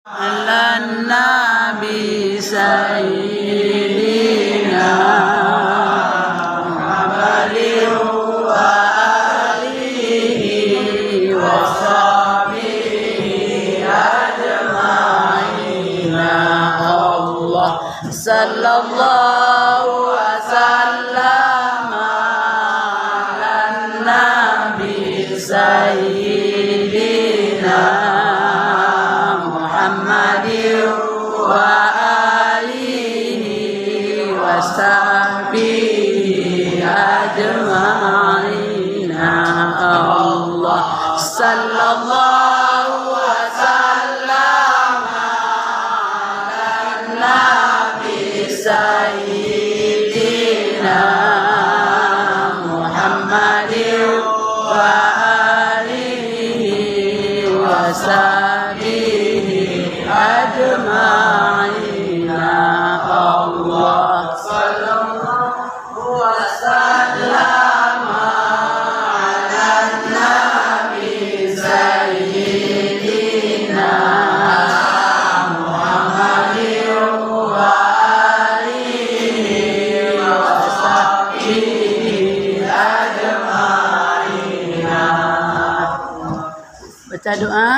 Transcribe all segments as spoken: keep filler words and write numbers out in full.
على النبي سيدنا محمد وآله وصحبه أجمعين. الله، صلى الله وسلم على النبي سيدنا محمد وآله وصحبه أجمعين. الله، صلى الله وسلم على النبي سيدنا محمد وآله وصحبه أجمعين. الله، صلى الله وسلم على النبي سيدنا محمد وآله وصحبه أجمعين. Baca doa.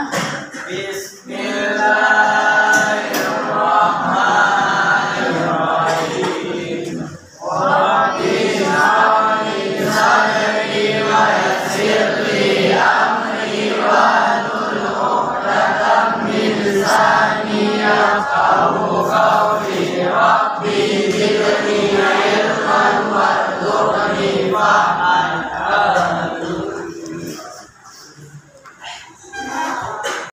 Bismillahirrahmanirrahim. رب اشرح لي صدري ويسر لي أمري واحلل عقدة من لساني يفقهوا